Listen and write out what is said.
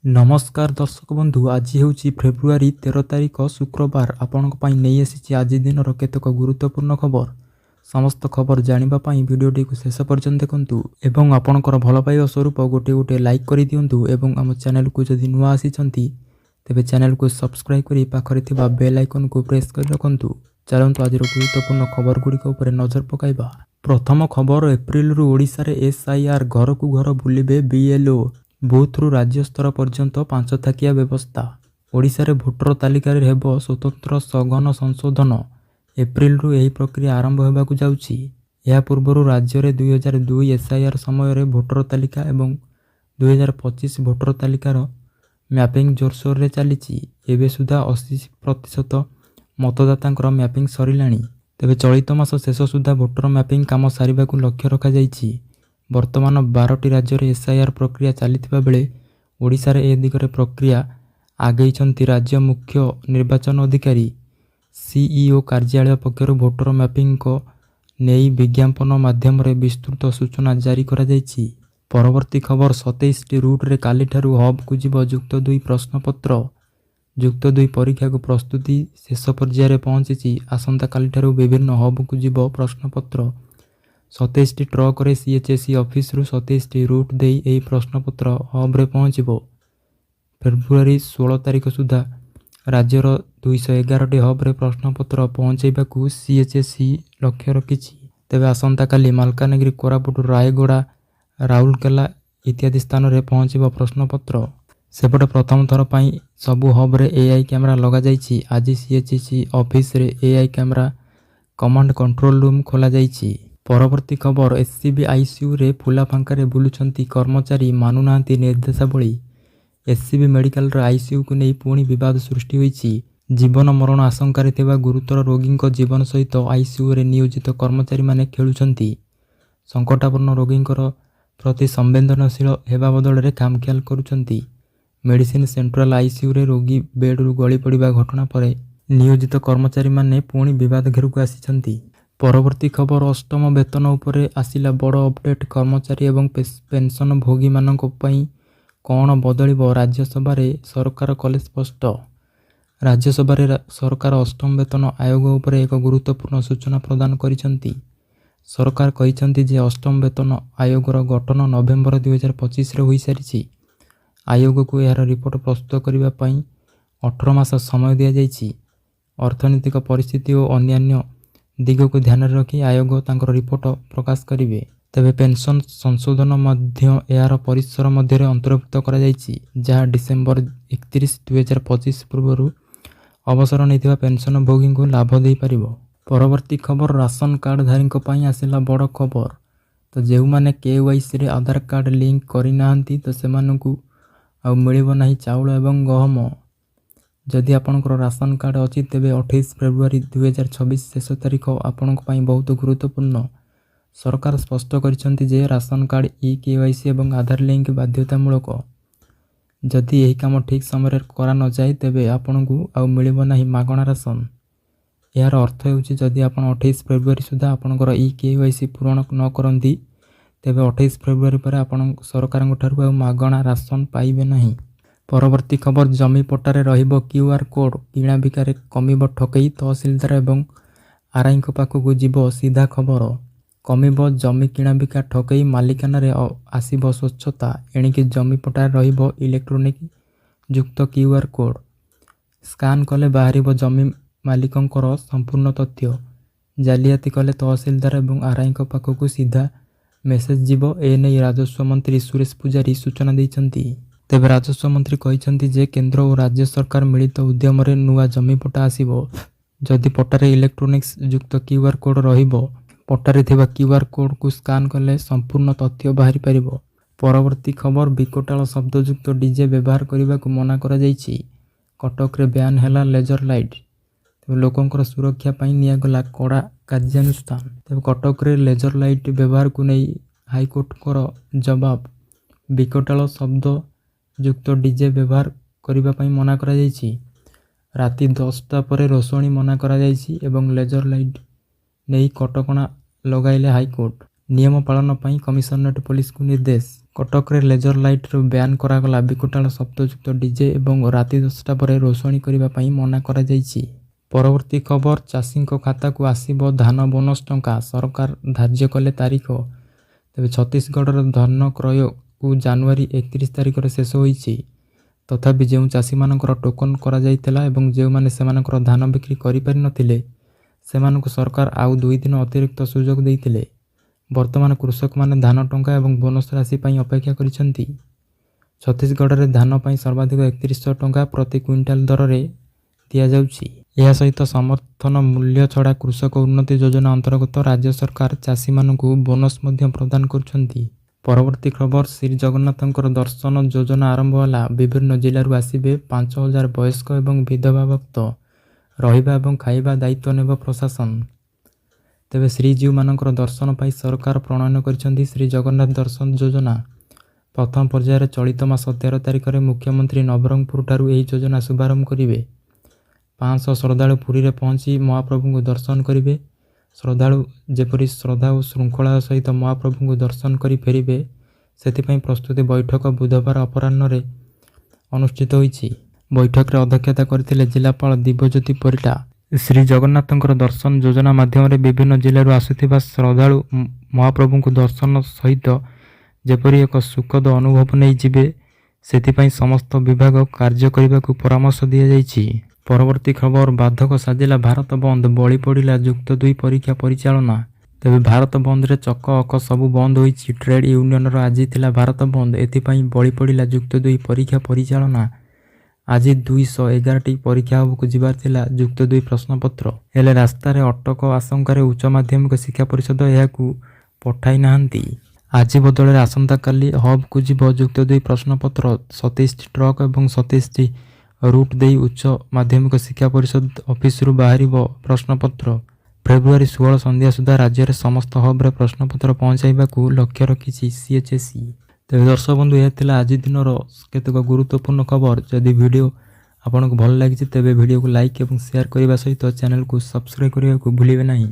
ନମସ୍କାର ଦର୍ଶକ ବନ୍ଧୁ, ଆଜି ହେଉଛି ଫେବୃଆରୀ 13 ତାରିଖ, ଶୁକ୍ରବାର। ଆପଣଙ୍କ ପାଇଁ ନେଇ ଆସିଛି ଆଜି ଦିନର କେତେକ ଗୁରୁତ୍ୱପୂର୍ଣ୍ଣ ଖବର। ସମସ୍ତ ଖବର ଜାଣିବା ପାଇଁ ଭିଡ଼ିଓଟିକୁ ଶେଷ ପର୍ଯ୍ୟନ୍ତ ଦେଖନ୍ତୁ ଏବଂ ଆପଣଙ୍କର ଭଲ ପାଇବା ସ୍ୱରୂପ ଗୋଟିଏ ଗୋଟିଏ ଲାଇକ୍ କରିଦିଅନ୍ତୁ ଏବଂ ଆମ ଚ୍ୟାନେଲକୁ ଯଦି ନୂଆ ଆସିଛନ୍ତି, ତେବେ ଚ୍ୟାନେଲକୁ ସବସ୍କ୍ରାଇବ୍ କରି ପାଖରେ ଥିବା ବେଲ୍ ଆଇକନ୍କୁ ପ୍ରେସ୍ କରି ରଖନ୍ତୁ। ଚାଲନ୍ତୁ, ଆଜିର ଗୁରୁତ୍ୱପୂର୍ଣ୍ଣ ଖବର ଗୁଡ଼ିକ ଉପରେ ନଜର ପକାଇବା। ପ୍ରଥମ ଖବର, ଏପ୍ରିଲରୁ ଓଡ଼ିଶାରେ ଏସ୍ଆଇଆର୍, ଘରକୁ ଘର ବୁଲିବେ ବିଏଲ୍ଓ, ବୁଥରୁ ରାଜ୍ୟସ୍ତର ପର୍ଯ୍ୟନ୍ତ ପାଞ୍ଚ ଥାକିଆ ବ୍ୟବସ୍ଥା। ଓଡ଼ିଶାରେ ଭୋଟର ତାଲିକାରେ ହେବ ସ୍ୱତନ୍ତ୍ର ସଘନ ସଂଶୋଧନ। ଏପ୍ରିଲରୁ ଏହି ପ୍ରକ୍ରିୟା ଆରମ୍ଭ ହେବାକୁ ଯାଉଛି। ଏହା ପୂର୍ବରୁ ରାଜ୍ୟରେ 2002 ଏସ୍ଆଇଆର୍ ସମୟରେ ଭୋଟର ତାଲିକା ଏବଂ 2025 ଭୋଟର ତାଲିକାର ମ୍ୟାପିଂ ଜୋରସୋରରେ ଚାଲିଛି। ଏବେ ସୁଦ୍ଧା 80% ମତଦାତାଙ୍କର ମ୍ୟାପିଂ ସରିଲାଣି। ତେବେ ଚଳିତ ମାସ ଶେଷ ସୁଦ୍ଧା ଭୋଟର ମ୍ୟାପିଂ କାମ ସାରିବାକୁ ଲକ୍ଷ୍ୟ ରଖାଯାଇଛି। ବର୍ତ୍ତମାନ 12ଟି ରାଜ୍ୟରେ ଏସ୍ଆଇଆର୍ ପ୍ରକ୍ରିୟା ଚାଲିଥିବା ବେଳେ ଓଡ଼ିଶାରେ ଏ ଦିଗରେ ପ୍ରକ୍ରିୟା ଆଗେଇଛନ୍ତି ରାଜ୍ୟ ମୁଖ୍ୟ ନିର୍ବାଚନ ଅଧିକାରୀ। ସିଇଓ କାର୍ଯ୍ୟାଳୟ ପକ୍ଷରୁ ଭୋଟର ମ୍ୟାପିଂକୁ ନେଇ ବିଜ୍ଞାପନ ମାଧ୍ୟମରେ ବିସ୍ତୃତ ସୂଚନା ଜାରି କରାଯାଇଛି। ପରବର୍ତ୍ତୀ ଖବର, 27ଟି ରୁଟ୍ରେ କାଲିଠାରୁ ହବ୍କୁ ଯିବ ଯୁକ୍ତ ଦୁଇ ପ୍ରଶ୍ନପତ୍ର। ଯୁକ୍ତ ଦୁଇ ପରୀକ୍ଷାକୁ ପ୍ରସ୍ତୁତି ଶେଷ ପର୍ଯ୍ୟାୟରେ ପହଞ୍ଚିଛି। ଆସନ୍ତାକାଲିଠାରୁ ବିଭିନ୍ନ ହବ୍କୁ ଯିବ ପ୍ରଶ୍ନପତ୍ର। 27ଟି ଟ୍ରକରେ ସିଏଚ୍ଏସ୍ଇ ଅଫିସରୁ 27ଟି ରୁଟ୍ ଦେଇ ଏହି ପ୍ରଶ୍ନପତ୍ର ହବ୍ରେ ପହଞ୍ଚିବ। ଫେବୃଆରୀ 16 ତାରିଖ ସୁଦ୍ଧା ରାଜ୍ୟର 211ଟି ହବ୍ରେ ପ୍ରଶ୍ନପତ୍ର ପହଞ୍ଚାଇବାକୁ ସିଏଚ୍ଏସ୍ଇ ଲକ୍ଷ୍ୟ ରଖିଛି। ତେବେ ଆସନ୍ତାକାଲି ମାଲକାନଗିରି, କୋରାପୁଟ, ରାୟଗଡ଼ା, ରାଉରକେଲା ଇତ୍ୟାଦି ସ୍ଥାନରେ ପହଞ୍ଚିବ ପ୍ରଶ୍ନପତ୍ର। ସେପଟେ ପ୍ରଥମ ଥର ପାଇଁ ସବୁ ହବ୍ରେ ଏଆଇ କ୍ୟାମେରା ଲଗାଯାଇଛି। ଆଜି ସିଏଚ୍ଏସ୍ଇ ଅଫିସରେ AI camera command control room ଖୋଲାଯାଇଛି। ପରବର୍ତ୍ତୀ ଖବର, ଏସ୍ସିବି ଆଇସିୟୁରେ ଫୁଲା ଫାଙ୍କାରେ ବୁଲୁଛନ୍ତି କର୍ମଚାରୀ, ମାନୁନାହାନ୍ତି ନିର୍ଦ୍ଦେଶାବଳୀ। ଏସ୍ସିବି ମେଡିକାଲର ଆଇସିୟୁକୁ ନେଇ ପୁଣି ବିବାଦ ସୃଷ୍ଟି ହୋଇଛି। ଜୀବନ ମରଣ ଆଶଙ୍କାରେ ଥିବା ଗୁରୁତର ରୋଗୀଙ୍କ ଜୀବନ ସହିତ ଆଇସିୟୁରେ ନିୟୋଜିତ କର୍ମଚାରୀମାନେ ଖେଳୁଛନ୍ତି। ସଙ୍କଟାପନ୍ନ ରୋଗୀଙ୍କର ପ୍ରତି ସମ୍ବେଦନଶୀଳ ହେବା ବଦଳରେ ଖାମଖିଆଲ କରୁଛନ୍ତି। ମେଡିସିନ ସେଣ୍ଟ୍ରାଲ ଆଇସିୟୁରେ ରୋଗୀ ବେଡରୁ ଗଳି ପଡ଼ିବା ଘଟଣା ପରେ ନିୟୋଜିତ କର୍ମଚାରୀମାନେ ପୁଣି ବିବାଦ ଘେରକୁ ଆସିଛନ୍ତି। ପରବର୍ତ୍ତୀ ଖବର, ଅଷ୍ଟମ ବେତନ ଉପରେ ଆସିଲା ବଡ଼ ଅପଡେଟ୍। କର୍ମଚାରୀ ଏବଂ ପେନ୍ସନଭୋଗୀମାନଙ୍କ ପାଇଁ କ'ଣ ବଦଳିବ, ରାଜ୍ୟସଭାରେ ସରକାର କଲେ ସ୍ପଷ୍ଟ। ରାଜ୍ୟସଭାରେ ସରକାର ଅଷ୍ଟମ ବେତନ ଆୟୋଗ ଉପରେ ଏକ ଗୁରୁତ୍ୱପୂର୍ଣ୍ଣ ସୂଚନା ପ୍ରଦାନ କରିଛନ୍ତି। ସରକାର କହିଛନ୍ତି ଯେ ଅଷ୍ଟମ ବେତନ ଆୟୋଗର ଗଠନ ନଭେମ୍ବର 2025ରେ ହୋଇସାରିଛି। ଆୟୋଗକୁ ଏହାର ରିପୋର୍ଟ ପ୍ରସ୍ତୁତ କରିବା ପାଇଁ 18 ମାସ ସମୟ ଦିଆଯାଇଛି। ଅର୍ଥନୈତିକ ପରିସ୍ଥିତି ଓ ଅନ୍ୟାନ୍ୟ ଦିଗକୁ ଧ୍ୟାନରେ ରଖି ଆୟୋଗ ତାଙ୍କର ରିପୋର୍ଟ ପ୍ରକାଶ କରିବେ। ତେବେ ପେନ୍ସନ୍ ସଂଶୋଧନ ମଧ୍ୟ ଏହାର ପରିସର ମଧ୍ୟରେ ଅନ୍ତର୍ଭୁକ୍ତ କରାଯାଇଛି, ଯାହା ଡିସେମ୍ବର 31, 2025 ପୂର୍ବରୁ ଅବସର ନେଇଥିବା ପେନ୍ସନଭୋଗୀଙ୍କୁ ଲାଭ ଦେଇପାରିବ। ପରବର୍ତ୍ତୀ ଖବର, ରାସନ କାର୍ଡଧାରୀଙ୍କ ପାଇଁ ଆସିଲା ବଡ଼ ଖବର। ତ ଯେଉଁମାନେ କେୱାଇସିରେ ଆଧାର କାର୍ଡ ଲିଙ୍କ କରିନାହାନ୍ତି, ତ ସେମାନଙ୍କୁ ଆଉ ମିଳିବ ନାହିଁ ଚାଉଳ ଏବଂ ଗହମ। ଯଦି ଆପଣଙ୍କର ରାସନ କାର୍ଡ ଅଛି, ତେବେ 28 ଫେବୃଆରୀ 2026 ଶେଷ ତାରିଖ ଆପଣଙ୍କ ପାଇଁ ବହୁତ ଗୁରୁତ୍ୱପୂର୍ଣ୍ଣ। ସରକାର ସ୍ପଷ୍ଟ କରିଛନ୍ତି ଯେ ରାସନ କାର୍ଡ ଇ କେୱାଇସି ଏବଂ ଆଧାର ଲିଙ୍କ ବାଧ୍ୟତାମୂଳକ। ଯଦି ଏହି କାମ ଠିକ୍ ସମୟରେ କରାନଯାଏ, ତେବେ ଆପଣଙ୍କୁ ଆଉ ମିଳିବ ନାହିଁ ମାଗଣା ରାସନ। ଏହାର ଅର୍ଥ ହେଉଛି, ଯଦି ଆପଣ 28 ଫେବୃଆରୀ ସୁଦ୍ଧା ଆପଣଙ୍କର ଇ କେୱାଇସି ପୂରଣ ନ କରନ୍ତି, ତେବେ 28 ଫେବୃଆରୀ ପରେ ଆପଣ ସରକାରଙ୍କ ଠାରୁ ଆଉ ମାଗଣା ରାସନ ପାଇବେ ନାହିଁ। ପରବର୍ତ୍ତୀ ଖବର, ଜମି ପଟ୍ଟାରେ ରହିବ କ୍ୟୁଆର୍ କୋଡ୍, କିଣାବିକାରେ କମିବ ଠକେଇ, ତହସିଲଦାର ଏବଂ ଆର୍ଆଇଙ୍କ ପାଖକୁ ଯିବ ସିଧା ଖବର। କମିବ ଜମି କିଣାବିକା ଠକେଇ, ମାଲିକାନାରେ ଆସିବ ସ୍ୱଚ୍ଛତା। ଏଣିକି ଜମି ପଟ୍ଟାରେ ରହିବ ଇଲେକ୍ଟ୍ରୋନିକ୍ ଯୁକ୍ତ କ୍ୟୁଆର୍ କୋଡ୍। ସ୍କାନ୍ କଲେ ବାହାରିବ ଜମି ମାଲିକଙ୍କର ସମ୍ପୂର୍ଣ୍ଣ ତଥ୍ୟ। ଜାଲିଆତି କଲେ ତହସିଲଦାର ଏବଂ ଆର୍ଆଇଙ୍କ ପାଖକୁ ସିଧା ମେସେଜ୍ ଯିବ। ଏନେଇ ରାଜସ୍ୱ ମନ୍ତ୍ରୀ ସୁରେଶ ପୂଜାରୀ ସୂଚନା ଦେଇଛନ୍ତି। ତେବେ ରାଜସ୍ୱ ମନ୍ତ୍ରୀ କହିଛନ୍ତି ଯେ କେନ୍ଦ୍ର ଓ ରାଜ୍ୟ ସରକାର ମିଳିତ ଉଦ୍ୟମରେ ନୂଆ ଜମି ପଟ୍ଟା ଆସିବ। ଯଦି ପଟ୍ଟାରେ ଇଲେକ୍ଟ୍ରୋନିକ୍ସ ଯୁକ୍ତ କ୍ୟୁଆର୍ କୋଡ୍ ରହିବ, ପଟ୍ଟାରେ ଥିବା କ୍ୟୁଆର୍ କୋଡ୍କୁ ସ୍କାନ୍ କଲେ ସମ୍ପୂର୍ଣ୍ଣ ତଥ୍ୟ ବାହାରିପାରିବ। ପରବର୍ତ୍ତୀ ଖବର, ବିକଟାଳ ଶବ୍ଦଯୁକ୍ତ ଡିଜେ ବ୍ୟବହାର କରିବାକୁ ମନା କରାଯାଇଛି। କଟକରେ ବ୍ୟାନ୍ ହେଲା ଲେଜର ଲାଇଟ୍। ତେବେ ଲୋକଙ୍କର ସୁରକ୍ଷା ପାଇଁ ନିଆଗଲା କଡ଼ା କାର୍ଯ୍ୟାନୁଷ୍ଠାନ। ତେବେ କଟକରେ ଲେଜର ଲାଇଟ୍ ବ୍ୟବହାରକୁ ନେଇ ହାଇକୋର୍ଟଙ୍କର ଜବାବ। ବିକଟାଳ ଶବ୍ଦ ଯୁକ୍ତ ଡିଜେ ବ୍ୟବହାର କରିବା ପାଇଁ ମନା କରାଯାଇଛି। ରାତି 10ଟା ପରେ ରୋଷଣୀ ମନା କରାଯାଇଛି ଏବଂ ଲେଜର ଲାଇଟ୍ ନେଇ କଟକଣା ଲଗାଇଲେ ହାଇକୋର୍ଟ। ନିୟମ ପାଳନ ପାଇଁ କମିଶନରେଟ୍ ପୋଲିସକୁ ନିର୍ଦ୍ଦେଶ। କଟକରେ ଲେଜର ଲାଇଟ୍ର ବ୍ୟାନ୍ କରାଗଲା। ବିକଟାଳ ଶବ୍ଦଯୁକ୍ତ ଡିଜେ ଏବଂ ରାତି 10ଟା ପରେ ରୋଷଣୀ କରିବା ପାଇଁ ମନା କରାଯାଇଛି। ପରବର୍ତ୍ତୀ ଖବର, ଚାଷୀଙ୍କ ଖାତାକୁ ଆସିବ ଧାନ ବୋନସ ଟଙ୍କା, ସରକାର ଧାର୍ଯ୍ୟ କଲେ ତାରିଖ। ତେବେ ଛତିଶଗଡ଼ର ଧାନ କ୍ରୟକୁ ଜାନୁଆରୀ 31 ତାରିଖରେ ଶେଷ ହୋଇଛି। ତଥାପି ଯେଉଁ ଚାଷୀମାନଙ୍କର ଟୋକନ କରାଯାଇଥିଲା ଏବଂ ଯେଉଁମାନେ ସେମାନଙ୍କର ଧାନ ବିକ୍ରି କରିପାରିନଥିଲେ, ସେମାନଙ୍କୁ ସରକାର ଆଉ 2 ଦିନ ଅତିରିକ୍ତ ସୁଯୋଗ ଦେଇଥିଲେ। ବର୍ତ୍ତମାନ କୃଷକମାନେ ଧାନ ଟଙ୍କା ଏବଂ ବୋନସ ରାଶି ପାଇଁ ଅପେକ୍ଷା କରିଛନ୍ତି। ଛତିଶଗଡ଼ରେ ଧାନ ପାଇଁ ସର୍ବାଧିକ 3100 ଟଙ୍କା ପ୍ରତି କୁଇଣ୍ଟାଲ ଦରରେ ଦିଆଯାଉଛି। ଏହା ସହିତ ସମର୍ଥନ ମୂଲ୍ୟ ଛଡ଼ା କୃଷକ ଉନ୍ନତି ଯୋଜନା ଅନ୍ତର୍ଗତ ରାଜ୍ୟ ସରକାର ଚାଷୀମାନଙ୍କୁ ବୋନସ ମଧ୍ୟ ପ୍ରଦାନ କରୁଛନ୍ତି। ପରବର୍ତ୍ତୀ ଖବର, ଶ୍ରୀଜଗନ୍ନାଥଙ୍କର ଦର୍ଶନ ଯୋଜନା ଆରମ୍ଭ ହେଲା। ବିଭିନ୍ନ ଜିଲ୍ଲାରୁ ଆସିବେ 5000 ବୟସ୍କ ଏବଂ ବିଧବା ଭକ୍ତ। ରହିବା ଏବଂ ଖାଇବା ଦାୟିତ୍ୱ ନେବ ପ୍ରଶାସନ। ତେବେ ଶ୍ରୀଜୀଉମାନଙ୍କର ଦର୍ଶନ ପାଇଁ ସରକାର ପ୍ରଣୟନ କରିଛନ୍ତି ଶ୍ରୀ ଜଗନ୍ନାଥ ଦର୍ଶନ ଯୋଜନା। ପ୍ରଥମ ପର୍ଯ୍ୟାୟରେ ଚଳିତ ମାସ 13 ତାରିଖରେ ମୁଖ୍ୟମନ୍ତ୍ରୀ ନବରଙ୍ଗପୁରଠାରୁ ଏହି ଯୋଜନା ଶୁଭାରମ୍ଭ କରିବେ। 500 ଶ୍ରଦ୍ଧାଳୁ ପୁରୀରେ ପହଞ୍ଚି ମହାପ୍ରଭୁଙ୍କୁ ଦର୍ଶନ କରିବେ। ଶ୍ରଦ୍ଧାଳୁ ଯେପରି ଶ୍ରଦ୍ଧା ଓ ଶୃଙ୍ଖଳା ସହିତ ମହାପ୍ରଭୁଙ୍କୁ ଦର୍ଶନ କରି ଫେରିବେ, ସେଥିପାଇଁ ପ୍ରସ୍ତୁତି ବୈଠକ ବୁଧବାର ଅପରାହ୍ନରେ ଅନୁଷ୍ଠିତ ହୋଇଛି। ବୈଠକରେ ଅଧ୍ୟକ୍ଷତା କରିଥିଲେ ଜିଲ୍ଲାପାଳ ଦିବ୍ୟଜ୍ୟୋତି ପରିଡ଼ା। ଶ୍ରୀ ଜଗନ୍ନାଥଙ୍କର ଦର୍ଶନ ଯୋଜନା ମାଧ୍ୟମରେ ବିଭିନ୍ନ ଜିଲ୍ଲାରୁ ଆସୁଥିବା ଶ୍ରଦ୍ଧାଳୁ ମହାପ୍ରଭୁଙ୍କୁ ଦର୍ଶନ ସହିତ ଯେପରି ଏକ ସୁଖଦ ଅନୁଭବ ନେଇ ଯିବେ, ସେଥିପାଇଁ ସମସ୍ତ ବିଭାଗ କାର୍ଯ୍ୟ କରିବାକୁ ପରାମର୍ଶ ଦିଆଯାଇଛି। ପରବର୍ତ୍ତୀ ଖବର, ବାଧକ ସାଜିଲା ଭାରତ ବନ୍ଦ, ବଳି ପଡ଼ିଲା ଯୁକ୍ତ ଦୁଇ ପରୀକ୍ଷା ପରିଚାଳନା। ତେବେ ଭାରତ ବନ୍ଦରେ ଚକ ଅଖ ସବୁ ବନ୍ଦ ହୋଇଛି। ଟ୍ରେଡ୍ ୟୁନିୟନର ଆଜି ଥିଲା ଭାରତ ବନ୍ଦ। ଏଥିପାଇଁ ବଳି ପଡ଼ିଲା ଯୁକ୍ତ ଦୁଇ ପରୀକ୍ଷା ପରିଚାଳନା। ଆଜି 211ଟି ପରୀକ୍ଷା ହବକୁ ଯିବାର ଥିଲା ଯୁକ୍ତ ଦୁଇ ପ୍ରଶ୍ନପତ୍ର। ହେଲେ ରାସ୍ତାରେ ଅଟକ ଆଶଙ୍କାରେ ଉଚ୍ଚ ମାଧ୍ୟମିକ ଶିକ୍ଷା ପରିଷଦ ଏହାକୁ ପଠାଇ ନାହାନ୍ତି। ଆଜି ବଦଳରେ ଆସନ୍ତାକାଲି ହବ୍କୁ ଯିବ ଯୁକ୍ତ ଦୁଇ ପ୍ରଶ୍ନପତ୍ର। 27ଟି ଟ୍ରକ୍ ଏବଂ 27ଟି ରୁଟ୍ ଦେଇ ଉଚ୍ଚ ମାଧ୍ୟମିକ ଶିକ୍ଷା ପରିଷଦ ଅଫିସରୁ ବାହାରିବ ପ୍ରଶ୍ନପତ୍ର। ଫେବୃଆରୀ 16 ସନ୍ଧ୍ୟା ସୁଦ୍ଧା ରାଜ୍ୟରେ ସମସ୍ତ ହବ୍ରେ ପ୍ରଶ୍ନପତ୍ର ପହଞ୍ଚାଇବାକୁ ଲକ୍ଷ୍ୟ ରଖିଛି ସିଏଚ୍ଏସ୍ଇ। ତେବେ ଦର୍ଶକ ବନ୍ଧୁ, ଏହା ଥିଲା ଆଜି ଦିନର କେତେକ ଗୁରୁତ୍ୱପୂର୍ଣ୍ଣ ଖବର। ଯଦି ଭିଡ଼ିଓ ଆପଣଙ୍କୁ ଭଲ ଲାଗିଛି, ତେବେ ଭିଡ଼ିଓକୁ ଲାଇକ୍ ଏବଂ ସେୟାର କରିବା ସହିତ ଚ୍ୟାନେଲକୁ ସବସ୍କ୍ରାଇବ୍ କରିବାକୁ ଭୁଲିବେ ନାହିଁ।